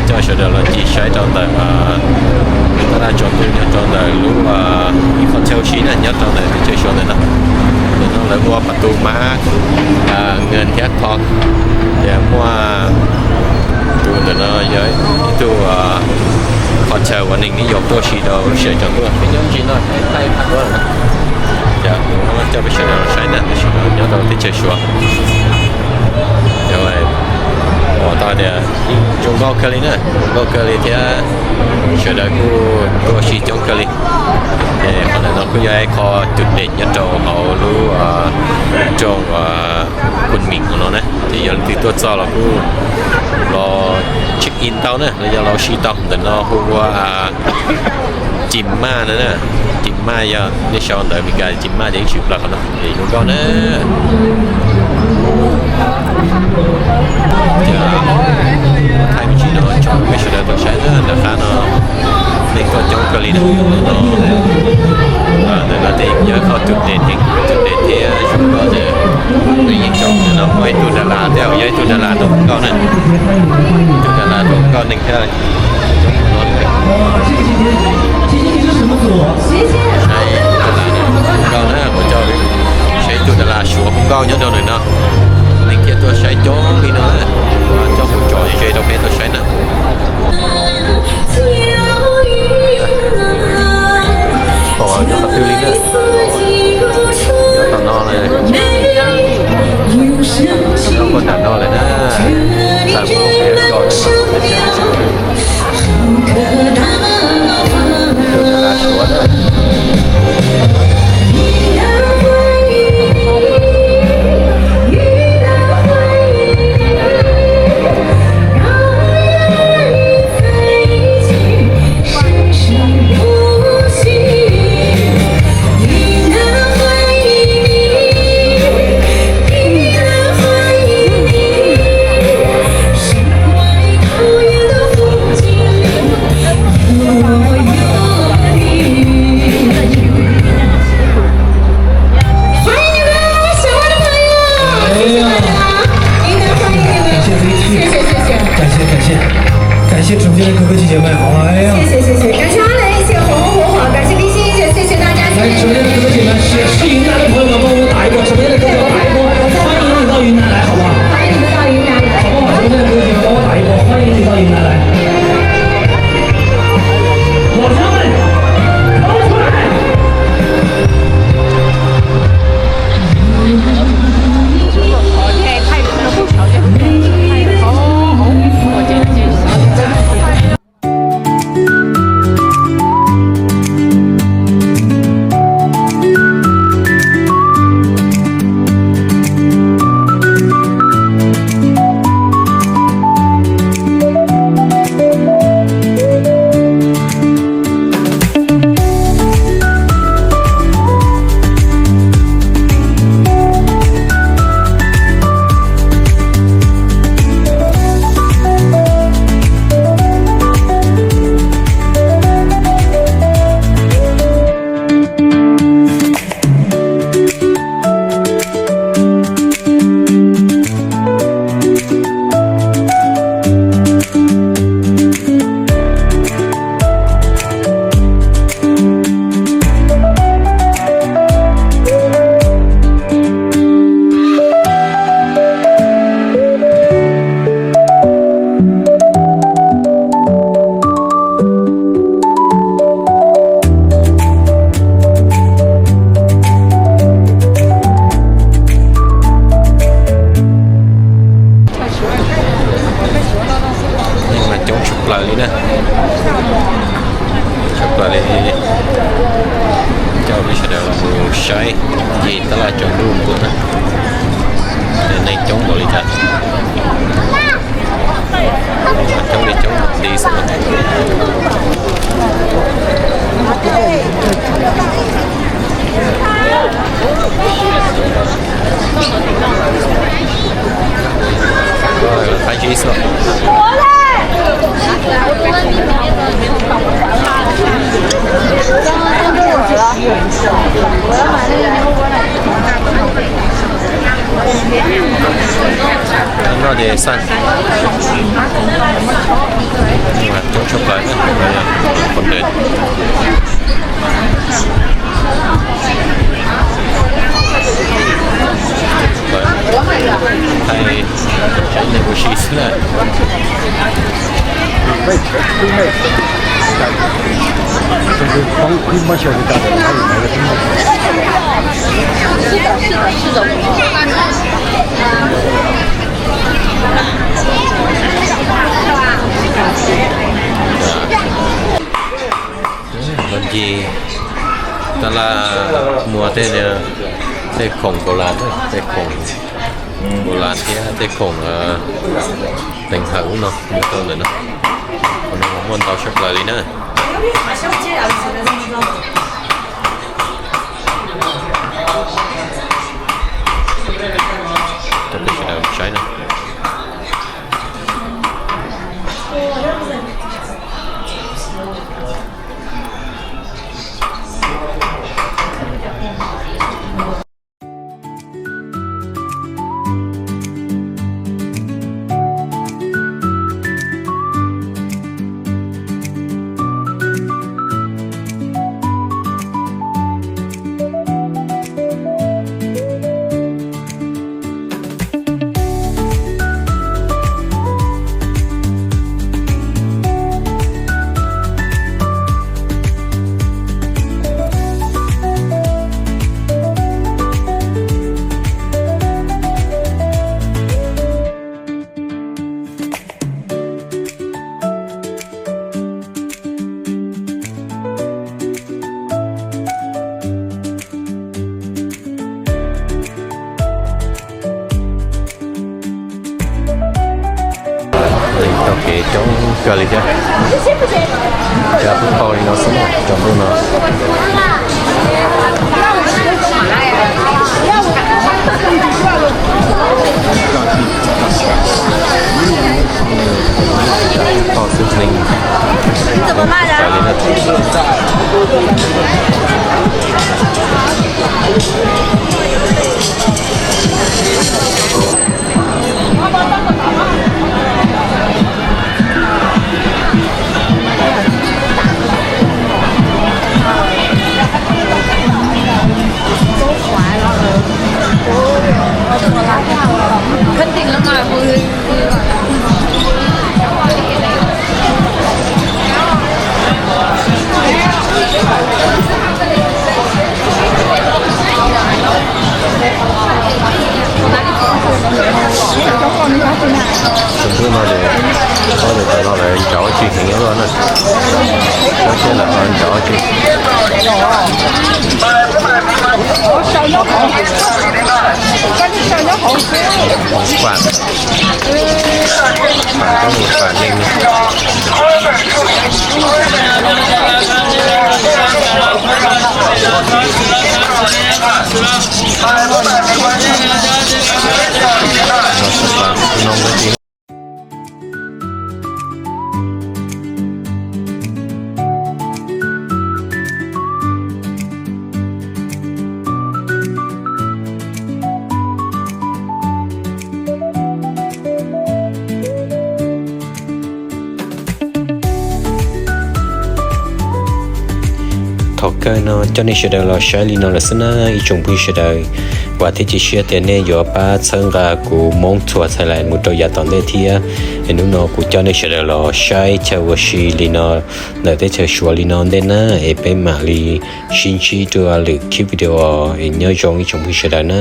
Coj sawv daws los ncig saib rau ntawm tab laj tsaus ntuj nyob rau ntawm lub ib qho chaw ua si na nyob rau ntawm teb chaws Suav ntawm no. Ntawm no lawv ua pas tu mab nkees thiab tho. Ces muaj tus ntawm no yog ib tug qhov chaw uas neeg nyob tuaj ua si rau lub sij hawm tsaus ntuj. Peb nyob ntsis no thaij thaij phaj duab lawm na. Ces kuv coj peb sawv daws los saib na, tam sim no nyob rau teb chaws Suav. Pom tau tias zoo nkauj kawg li na, zoo nkauj kawg li thiab sawv daws kuj tuaj ua si coob kawg li. Ces qhov ntawm no kuj yog ib qho tus dej nyob rau hauv lub nroog Kunming no na, ces yog leej twg tuaj txog los kuj los check in tau na, los yog los ua si tau. Ntawm no hu ua Cim Maj na, Cim Maj yog nej sau ntawv Meskas Cim Maj ces yeej tshwm plaws qhov no es zoo nkauj na. Thaij me ntsis no tso peb sawv daws tau saib na, nram qab no neeg tuaj coob kawg li na. Ntawm no tej yog qhov tus dej, tus dej thiab zoo nkauj ces yeej tsaus. Ntawm no muaj ib tug Das Las thiab, yog ib tug Das Las tuaj hu nkauj na, tus Das Las tuaj hu nkauj neeg thiab. Saib tus Das Las hu nkauj na, kuv coj saib tus Das Las Suav hu nkauj nyob rau ntawm no. Neeg thiaj tuaj saib coob li no na, coj mus tso ze rau peb tau saib na. Pom nyob qhov twg li na? Nyob tom no na. Nyob puag nram no lawm na. Tawm mus pem ko na. Hola, hola, hola. 感谢，感谢，感谢直播间的哥哥姐姐们，哎呀。谢谢，谢谢，感谢阿雷，谢谢火红火火，感谢冰心，谢谢，谢谢大家，谢谢。来，直播间的哥哥姐姐们，是，是云南的朋友们，帮我们打一波，直播间的哥哥打一波，欢迎你到云南来，好不好？欢迎你到云南来。好不好？直播间的哥哥姐姐们，帮我打一波，欢迎你到云南来。老乡们，跑出来！ Neeg mas coob tshaj plaws li na. Tshaj plaws li. Coj peb sawv daws los mus saib ncig tab laj tsaus ntuj npaum na. Neeg coob npaum li cas. Coob li coob li xwb. No ces xaj coob tshaj plaws na, qhov ntawd. Thaij saib nej ua si xwb na. Ncig tab laj muag tej, tej khoom npaum las, tej khoom npaum las thiab tej khoom teev hawm no muag rau ntawm no. Qhov no muaj ntau tshaj plaws li na. Rau peb sawv daws saib na. Tau kev coob kawg li thiab. Cab pub tau li no xwb na, tsaus ntuj no. Tau xwb neeg. Tsaus ntuj no ces, ob tug tod no lawv nrauj tsis heev ua luaj na. Lawv thiab lawv nrauj tsis. Pam, pam, pam neeg. Thaum kawg no coj nej sawv daws los saib li no lawm xwb na ib tsoom phooj ywg sawv daws. Vam thiab cia siab tias nej yuav pab txhawb nqa kuv Hmoob Thuam Txhais Lais mus rau yav tom ntej thiab. Es hnub no kuv coj nej sawv daws los saib chaw ua si li no ntawm teb chaws Suav li no ntej na, es peb mam li sib ntsib dua lwm clip video es nyob zoo ib tsoom phooj ywg sawv daws na.